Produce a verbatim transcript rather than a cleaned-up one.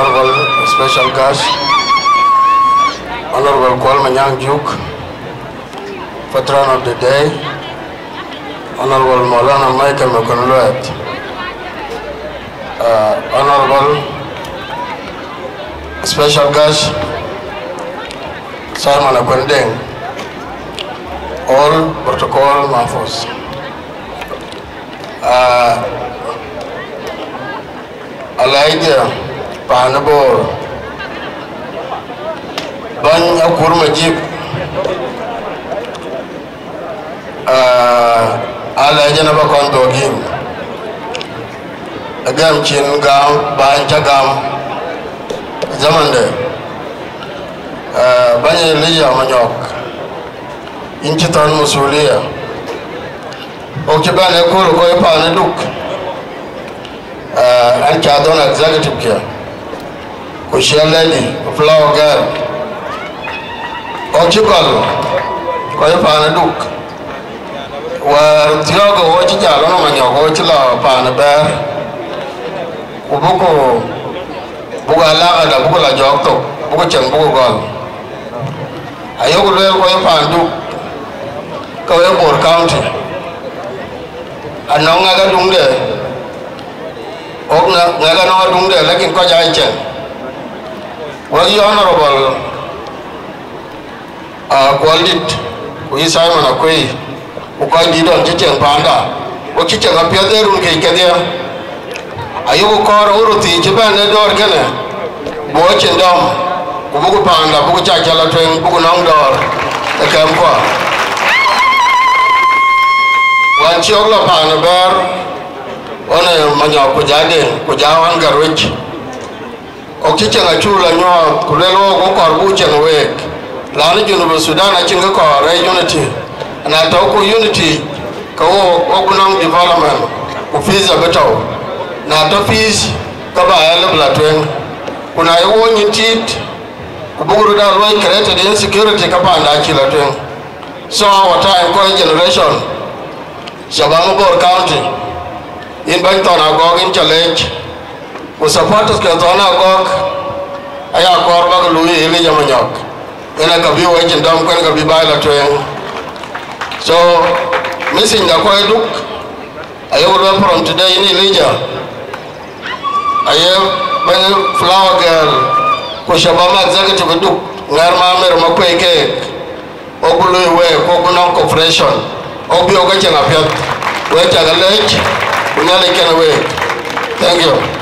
Honorable special guest, Honorable Kuol Manyang Juk, Patron of the day, Honorable Maulana Michael Makon Lueth, uh, Honorable special guest, Simon Akuën Deŋ, all protocol mahfuz. Uh, Alɛɛc paan Bor, bäny Akur Majip, aa, alɛɛc en abä kɔn dhuɔ̈k yïn, ë gɛm cïn gam bäny cä gam ë zamande, aa, bäny Elija Manyɔk, yïn cï thɔ̈n masulia. Ɣok cï bɛ̈n ë kööl ë kɔc paan ë Duk, aa, ɛn cä dhɔ̈n executive kiɛ, ku ciɛ lady, ku flower girl. Ɣok cï gɔl kɔc paan ë Duk, wäär thiɔ̈k ë ɣok cï jäl ɣɔn ë Manyɔk, ɣok cï lɔ paan ë Bɛ̈ɛ̈r, ku buku, buku alakada, buku lɔ jɔɔk thok, buku cieŋ, buku gɔl. Ayok lueel kɔc paan Duk, ke wek Bor County, anɔŋ ŋɛk aduŋde, ɣok ŋɛk anɔŋ aduŋde, lakin kɔc aa cieŋ. Wek yï Honorable, aa, Kuɔldït, ku yï Simon Akuei, ku kɔc dït ɣɔn cï cieŋ paanda, wek cï cieŋ apiɛth ë run kec kedhie. Ayok kɔɔr ë röt thii cï bɛ̈n ë dɔ̈ɔ̈r kënë, buk cin dɔm, ku buk paanda, buk cä cä lɔ tueŋ, buk nɔŋ dɔ̈ɔ̈r ë kɛmkuɔ. Wään cï ɣok lɔ paan ë Bɛ̈ɛ̈r, ɣɔn ë Manyɔk ku ja Deŋ, ku ja ɣɔn Garuec. Ɣok cï cieŋ acuk lɔ nyuɔɔth, ku luel ɣok, ɣok kɔɔr buk cieŋ week. Lanë Junub Thudan acïn kë kɔɔr ë unity. Na tɔ̈ ku unity, ke ɣok, ɣok bï nɔŋ development, ku peace abï tɔ̈u. Na tɔ̈ peace, ke bä ɣɛl bï lɔ tueŋ. Ku na ye ɣok nyin tiit, ku buk röt aa luɔi created insecurity, ke paanda cï lɔ tueŋ. So our time, kɔc generation, shabab Bor County, yïn bɛ̈ny Thɔn Agɔk, yïn cä leec. Ku supporters ke Thɔn Agɔk aya kɔɔr bäk luui ë Elija Manyɔk. Yen aka bï wec cin dɔm kuɛn ka bï baai lɔ tueŋ. So, message da kɔc Duk, ayok luel from today in Elija, aye bɛ̈ny flower girl, ku shabab executive Duk, ŋɛr ma mer ma kuei keek. Ɣok bï luui week, ɣok bï nɔŋ cooperation, ɣok bï ɣok ke cieŋ apiɛth. Wek cä ke leec, ku Nhialic kenë week. Thank you.